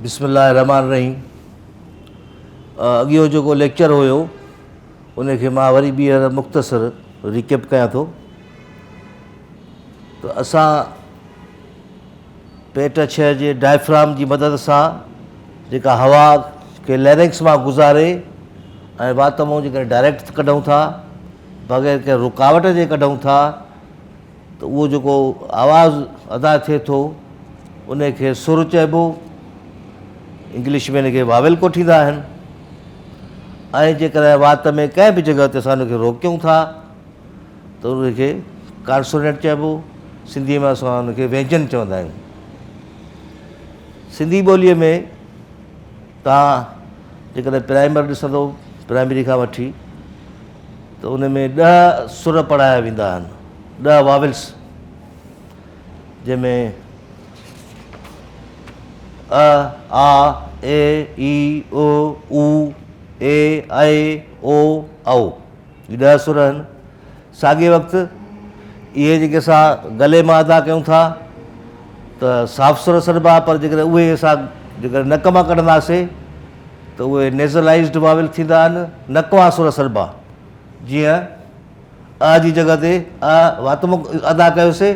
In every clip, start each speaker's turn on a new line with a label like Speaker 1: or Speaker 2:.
Speaker 1: بسم الله الرحمٰن الرحيم اڳيون جيڪو ليڪچر هيو ان کي مان وري ٻيهر مختصر ريڪيپ ڪيان ٿو ته اسان پيٽ ڇهه جي ڊائفرام جي مدد سان جيڪا هوا کي ليرنڪس مان گذاري ۽ وات مون جيڪڏهن ڊائريڪٽ ڪڍون ٿا بغير ڪنهن رڪاوٽ جي ڪڍون ٿا ته اهو جيڪو آواز ادا ٿئي ٿو ان کي سر چئبو. انگلش ۾ ان کي واويل ڪوٺيندا آهن ۽ جيڪڏهن وات ۾ ڪنهن به جڳهه تي اسان ان کي روڪيون ٿا ته ان کي ڪانسونينٽ چئبو. سنڌيء ۾ اسان ان کي وينجن چوندا آهيون. سنڌي ٻوليء ۾ توهان جيڪڏهن پرائمر ڏسندو پرائمري کان وٺي ته ان ۾ ڏهه سر پڙهايا ويندا آهن، ڏهه واولس، جنهن ۾ ا، آ، اي، اي، او، او، اي، اي، او، او، هي ڏهه سر آهن. ساڳئي وقت اهي جيڪي اسان گلي مان ادا ڪيون ٿا ته صاف سر سڏبا، پر جيڪڏهن اهي اسان جيڪڏهن نڪ مان ڪڍنداسين ته اهي نيزلائيزڊ واول ٿيندا آهن، نڪوان سر سڏبا. جيئن ا جي جڳهه تي ا وات مان ادا ڪيوسي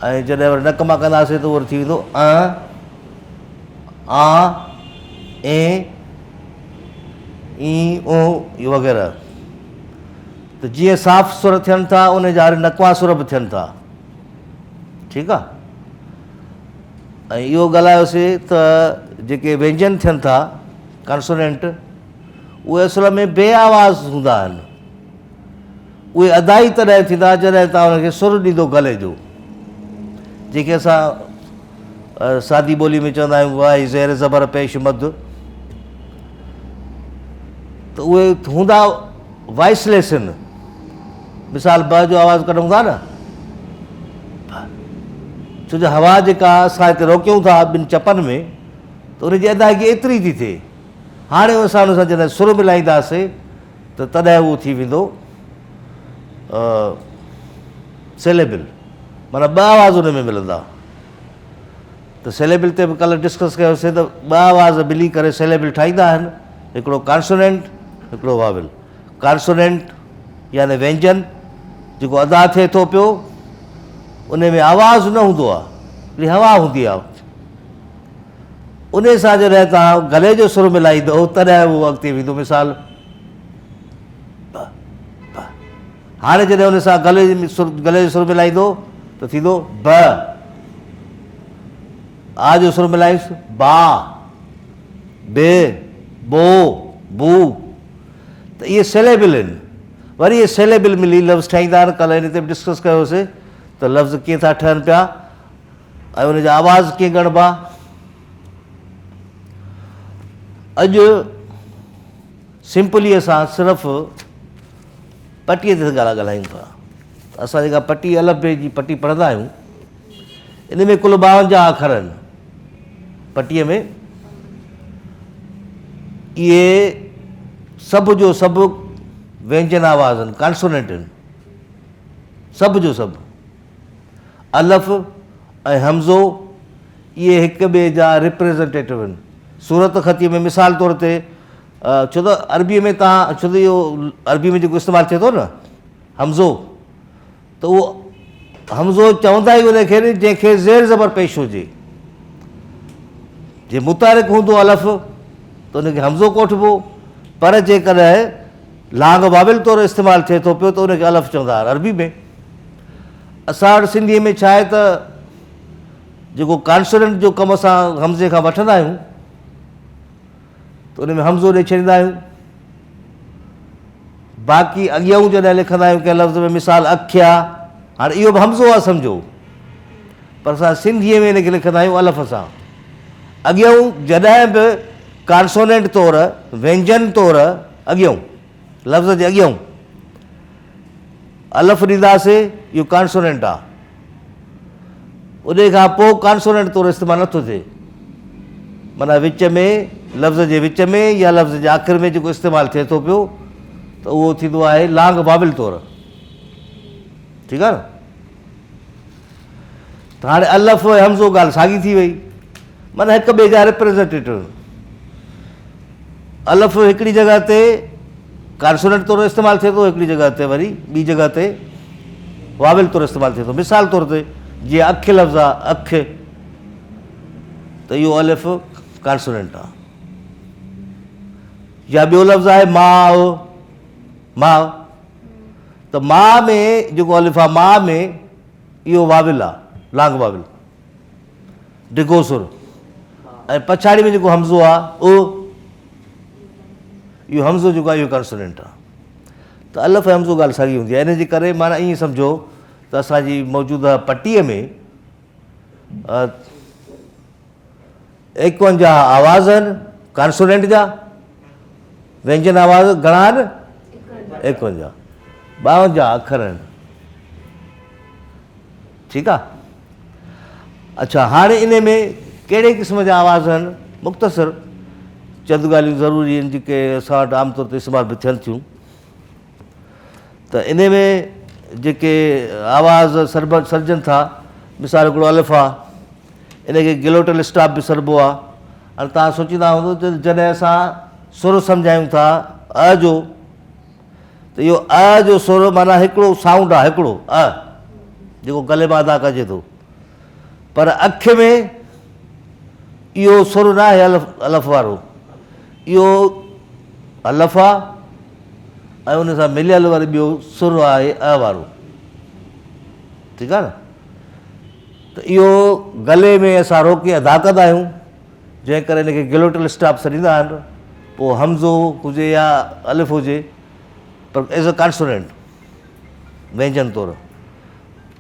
Speaker 1: ۽ جڏهن وري نڪ مان ڪنداسين ته وري ٿي ويندو ا، آ، اي، اي، او وغيره. ته جيئن صاف سر ٿين ٿا ان جا وري نڪوان سر به ٿين ٿا. ٺيڪ آ. ۽ اهو ڳالهايوسي ته جيڪي وينجن ٿين ٿا ڪانسونينٽ اهي اصل ۾ بي آواز هوندا آهن. اهي ادا ئي تڏهن ٿيندا جڏهن توهان انهن کي سر ڏيندو گلي جو، جنهن کي اسان سادي ٻولي ۾ چوندا آهيون وائي زير زبر پيش مد، ته اهي هوندا وائسليس آهن. مثال ب جو آواز ڪڍون ٿا نه، ڇو جو هوا جيڪا اسان هتي روڪيون ٿا ٻن چپن ۾ ته ان جي ادائگي ايتري ٿي ٿئي. هاڻي اسان ان سان جڏهن سر ملائينداسين ته تڏهن اهو ٿي ويندو سيليبل، معنيٰ ٻه آواز ان ۾ ملندا. ته سيليبل تي به ڪلهه ڊسڪس ڪيوسين ته ٻه آواز ملي ڪري سيليبل ٺاهيندا آهن، هڪڙو ڪانسونينٽ هڪڙو واول. ڪانسونينٽ يعني وينجن جيڪو ادا ٿئي ٿو پيو ان ۾ آواز نه هوندو آهي، هڪڙي هوا هوندي آهي. ان سان جڏهن توهان گلي جو سر ملائيندو تڏهن اهو اڳتي ويندو. مثال ب ب، هاڻي جڏهن ان سان گلي جو سر ملائيندو ته ٿيندو ب. آ جو سر ملائيس با، بي، بو، بو. ته اهي سيليبل آهن. وري اهي سيليبل ملي لفظ ٺاهيندا آهن. ڪلهه ان تي به ڊسڪس ڪيوسي ته لفظ ڪيئن ٿا ٺهن پيا ۽ ان جا آواز ڪيئن ڳڻبا. اڄ سمپلي اسان صرف پٽيء تي ڳالهه ڳالهايون ٿا. اسان جيڪا پٽي الف بي جي پٽي پڙهندا آهيون ان ۾ ڪل 52 اکر آهن. پٽيء ۾ اهي سڀ جو سڀ وينجن آواز آهن، ڪانسونينٽ آهن، سڀ جو سڀ. الف ۽ همزو اهي هڪ ٻئي جا ريپريزنٽيٽو آهن. صورت خطيء ۾ مثال طور تي ڇو ته عربيء ۾ تان ڇو ته اهو عربيء ۾ جيڪو استعمال ٿئي ٿو نه همزو، ته اهو همزو چوندا ئي ان کي نه جنهن کي زير زبر پيش هجي. جي متحرڪ هوندو الف ته ان کي همزو ڪوٺبو، پر جيڪڏهن لانگ واول طور استعمال ٿئي ٿو پيو ته ان کي الف چوندا آهن عربي ۾. اسان وٽ سنڌيء ۾ ڇا آهي ته جيڪو ڪانسوننٽ جو ڪم اسان همزي کان وٺندا آهيون ته ان ۾ همزو ڏئي ڇڏيندا آهيون. باقي اڳيائون جڏهن لکندا آهيون ڪنهن لفظ ۾ مثال اکيا، هاڻي اهو به همزو آهي سمجهو، پر اسان سنڌيء ۾ ان کي لکندا آهيون الف سان. اڳيائون جڏهن به ڪانسوننٽ طور وينجن طور اڳيائون لفظ جي اڳيائون الف ڏينداسين اهو ڪانسوننٽ آهي، ان کان پوء ڪانسوننٽ طور استعمال نٿو ٿئي، معنيٰ وچ ۾ لفظ جي وچ ۾ يا لفظ جي آخر ۾ جيڪو استعمال ٿئي ٿو پيو ته اهو ٿيندو آهي لانگ واول طور. ٺيڪ آهي نه؟ ته هاڻي الف ۽ همزو ڳالهه ساڳي ٿي وئي. معنيٰ هڪ ٻئي جا ريپريزنٽيٽو آهن. الف هڪڙي جڳهه تي ڪانسوننٽ طور استعمال ٿئي ٿو، هڪڙي جڳهه تي وري ٻي جڳهه تي واول طور استعمال ٿئي ٿو. مثال طور تي جيئن اک لفظ آهي، اک، ته اهو الف ڪانسوننٽ آهي. يا ٻيو لفظ آهي ماء، ماء، ته ماء ۾ جيڪو الف آهي ماء ۾ اهو واول آهي، لانگ واول، ڊگهو سر، ۽ پڇاڙي ۾ جيڪو همزو آهي او، اهو همزو جيڪو آهي اهو ڪانسوننٽ آهي. ته الف ۽ همزو ڳالهه ساڳي هوندي آهي. ان جي ڪري معنيٰ ائين سمجهو ته اسان جي موجوده پٽيء ۾ 51 آواز آهن ڪانسوننٽ جا، وينجن آواز گهڻا آهن؟ 51، 52 اکر آهن. ٺيڪ آ. اڇا هاڻي انهي ۾ ڪهڙي قسم جا آواز آهن؟ مختصر چند ڳالهيون ضروري آهن جيڪي اسان وٽ عام طور تي استعمال به ٿين ٿيون. ته انهي ۾ جيڪي آواز سرجن ٿا، مثال هڪڙو الف آ، ان کي گلوٽل اسٽاپ به سڏبو آ. هاڻي توهان سوچيندا هوندو ته جڏهن اسان سر سمجهايون ٿا ا جو، ته اهو ا جو سر معنيٰ هڪڙو سائونڊ آ، هڪڙو ا جيڪو گلي مان ادا ڪجي ٿو، پر اک ۾ اهو سر نه آهي الف، الف وارو، اهو الف آ ۽ ان سان مليل وري ٻيو سر آهي ا وارو. ٺيڪ آ نه؟ ته اهو گلي ۾ اسان روڪي ادا ڪندا آهيون، جنهن ڪري ان کي گلوٽل اسٽاپ سڏيندا آهن. پوء همزو هجي يا الف هجي، پر ايز اي ڪانسوننٽ وينجن طور.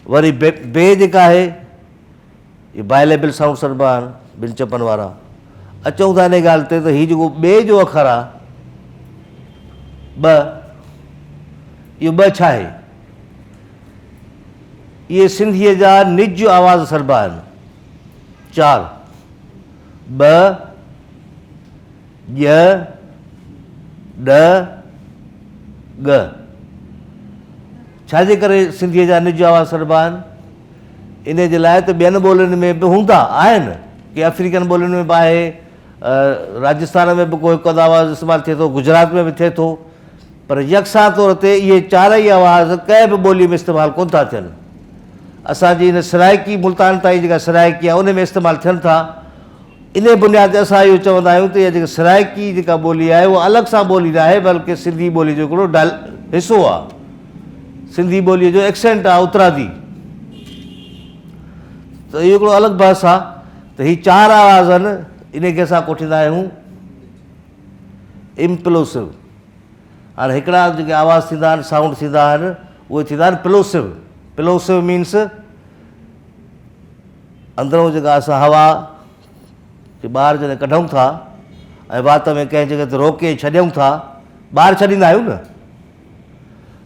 Speaker 1: وري بي، بي جيڪا آهي اهي بائليبل سائونڊ سڏبا آهن، ٻن چپن وارا. اچون ٿا ان ڳالهه تي ته هي جيڪو ٻي جو اکر آهي ٻه، اهو ٻه ڇا آهي؟ اهي سنڌيء جا نج آواز سڏبا آهن. چار، ٻه، ڄ، ڏ، ڳ. ڇا جي ڪري سنڌيء جا نج آواز سڏبا آهن؟ انهيء جي لاء ته ٻين ٻولين ۾ به هوندا آهن، ڪي آفريڪن ٻولين ۾ به آهي، راجسٿان ۾ به ڪو هڪ اڌ آواز استعمال ٿئي ٿو، گجرات ۾ به ٿئي ٿو، پر يڪسان طور تي اهي چارئي آواز ڪنهن به ٻوليء ۾ استعمال ڪونه ٿا ٿين. اسان جي هن سرائيڪي، ملتان تائين جيڪا سرائيڪي آهي، ان ۾ استعمال ٿين ٿا. انهيء بنياد تي اسان اهو چوندا آهيون ته اها جيڪا سرائيڪي جيڪا ٻولي آهي، اها الڳ سان ٻولي ناهي، بلڪه سنڌي ٻوليء جو هڪڙو ڊال حصو آهي. سنڌي ٻوليء جو ايڪسينٽ آهي اترادي. ته اهو هڪڙو الڳ بحث آهي ته هي چار آواز آهن، انهيء کي اسان ڪوٺيندا آهيون امپلوسو. هاڻي هڪڙا جيڪي آواز ٿيندا آهن، سائونڊ ٿيندا آهن، اهي ٿيندا آهن پلوسو. پلوسو مينس اندرئون جيڪا اسان هوا کي ٻاهر جڏهن ڪڍون ٿا ۽ وات ۾ ڪنهن جڳهه تي روڪي ڇڏيون ٿا، ٻاهر ڇڏيندا آهيون نه،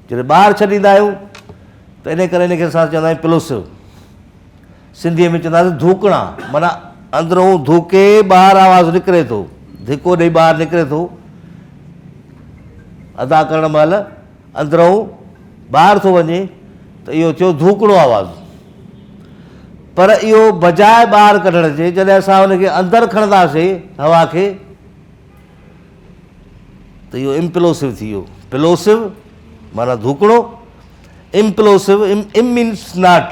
Speaker 1: جڏهن ٻاهر ڇڏيندا آهيون ته ان ڪري ان کي اسان چوندا آهيون پلوسو. سنڌيء ۾ چوندا آهيون ڌوڪڻا، معنيٰ اندرئون ڌوڪي ٻاهر آواز نڪري ٿو، ڌڪو ڏئي ٻاهر نڪري ٿو. ادا ڪرڻ مهل اندرئون ٻاهر ٿو وڃي ته اهو ٿيو ڌوڪڻو آواز. پر اهو بجاء ٻاهر ڪڍڻ جي جڏهن اسان ان کي اندر کڻنداسين هوا کي ته اهو امپلوسو ٿي ويو. پلوسو معنيٰ ڌوڪڻو، امپلوسو ام مينس not.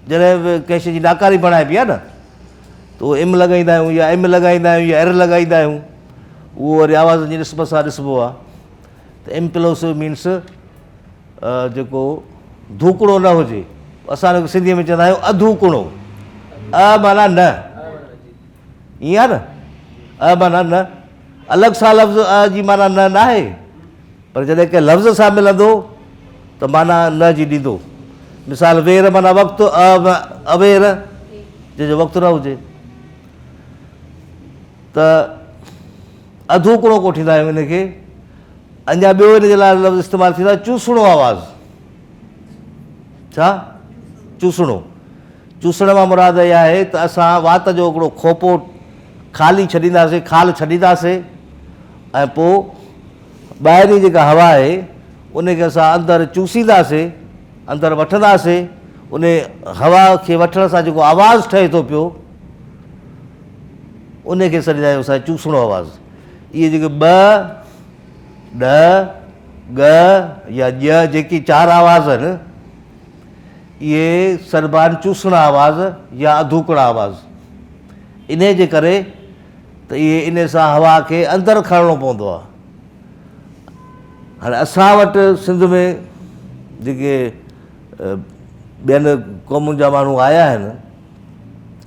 Speaker 1: جڏهن به ڪنهن شيء جي ناڪاري بڻائبي آهي نه ته اهو ام لڳائيندا آهيون يا ايم لڳائيندا آهيون يا ار لڳائيندا آهيون، اهو وري آوازن جي نسبت سان ڏسبو آهي. ته امپلوسو مينس جيڪو ڌوڪڻو نه هجي. اسان ان کي سنڌيء ۾ چوندا آهيون اڌوڪڻو. ا معنيٰ نه، ائين آهي نه؟ ا معنيٰ نه، الڳ سان لفظ ا جي معنيٰ نه ناهي، پر جڏهن ڪنهن لفظ سان ملندو ته معنيٰ نه جي ڏيندو. مثال وير معنيٰ وقت، ا اوير جنهن جو وقت نه هجي. ته اڌوڪڻو ڪوٺيندا آهيون ان کي. اڃا ٻيو ان جي لاء لفظ استعمال ٿيندو آهي چوسڻو آواز. ڇا؟ چوسڻو. چوسڻ مان مراد اها آهي ته اسان وات جو هڪڙو کوپو خالي ڇڏينداسين، خال ڇڏينداسين ۽ پوء ٻاهرين جيڪا هوا آهي ان کي اسان اندر چوسينداسين، اندر وٺنداسين. ان هوا کي وٺڻ سان جيڪو آواز ٺهي ٿو پيو ان کي سڏيندا آهيون اسان چوسڻو آواز. اهي جيڪي ٻ، ڏ، ڳ يا ڄ جيڪي چار آواز آهن، اهي سڏبا آهن چوسڻا آواز يا اڌوڪڻا آواز. انهيء جي ڪري ته اهي انهيء سان هوا کي اندر کڻڻو پوندو آهي. هاڻي اسان وٽ سنڌ ۾ جيڪي ٻين قومن جا ماڻهو آيا آهن،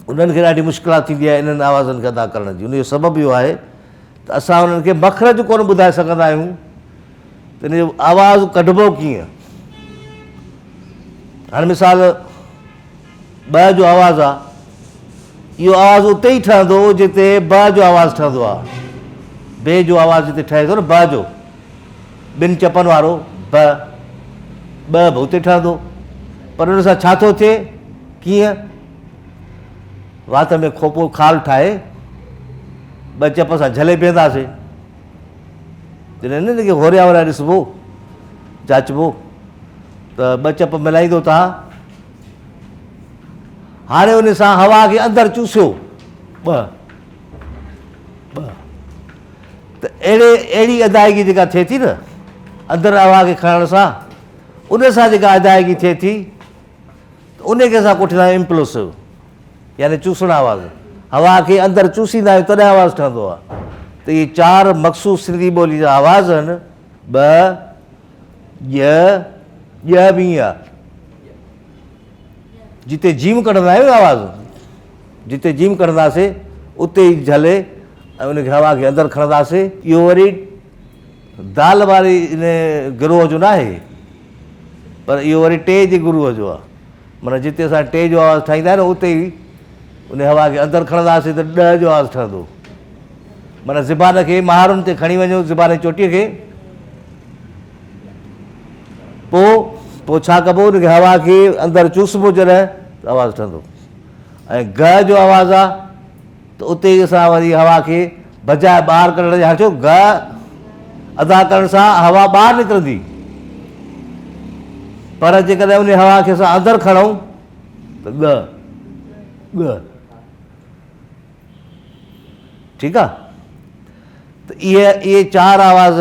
Speaker 1: انهن کي ڏاڍي مشڪلات ٿيندي آهي انهن آوازن کي ادا ڪرڻ جي. ان جو سبب اهو آهي ته اسان انهن کي مخرج ڪونه ٻڌائي سگهندا آهيون ته ان جو آواز ڪڍبو ڪيئن. هاڻي مثال ٻه جو آواز آ، اهو آواز اتي ئي ٺهندو جتي ب جو آواز ٺهندو آ. بي جو آواز جتي ٺهي ٿو نه ب جو، ٻن چپن وارو ب، ٻه به اتي ٺهندو. پر ان سان ڇا ٿو ٿئي؟ ڪيئن؟ وات ۾ کوپو خال ٺاهي ٻه چپ سان جهلي بيهنداسين. جڏهن هن کي هوريان هوريان ڏسبو، جاچبو ته ٻه چپ ملائيندو تان هاڻي ان سان هوا کي اندر چوسيو ٻه ٻه ته اهڙي اهڙي ادائگي جيڪا ٿئي ٿي نه اندر هوا کي کڻڻ سان ان سان جيڪا ادائگي ٿئي ٿي ته ان کي اسان ڪوٺيندا آهيون امپلوسو يعني چوسڻ آواز. هوا کي اندر چوسيندا آهيون تڏهن آواز ٺهندو آهي. ته اهي چار مخصوص سنڌي ٻولي جا آواز آهن، ٻه، ڄ، ڄ به ائين آهي. جتي جيم ڪڍندا آهيون نه آواز، جتي جيم ڪڍنداسين اتي ئي جهلي ۽ ان کي هوا کي اندر کڻنداسين. اهو وري دال واري ان گروهه جو ناهي. پر اهو وري ٽي جي گروهه جو آهي. معنيٰ جتي اسان ٽي جو آواز ٺاهيندا آهيون نه اتي ئي ان هوا کي اندر کڻنداسين ته ڏهه جو آواز ٺهندو. معنيٰ زبان کي مهارن تي کڻي وڃو زبان جي چوٽيء کي پوء پوء ڇا ڪبو ان کي هوا کي اندر چوسبو جڏهن ته آواز ٺهندو ۽ گهه جو آواز آهي ته اتي ئي اسان وري هوا کي بجاء ٻاهر ڪڍڻ جي هاڻ ڇو گهه ادا ڪرڻ سان هوا ٻاهر نڪرندي پر جيڪڏهن ان هوا کي اسان اندر کڻون ته ڳ ڳ ٺيڪ آ ته اهي اهي چار آواز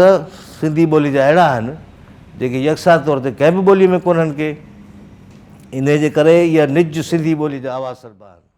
Speaker 1: سنڌي ٻولي جا اهڙا آهن جيڪي يڪسان طور تي ڪنهن به ٻولي ۾ ڪونهن ڪي انهي جي ڪري اها نج سنڌي ٻولي جا آواز سڏبا آهن.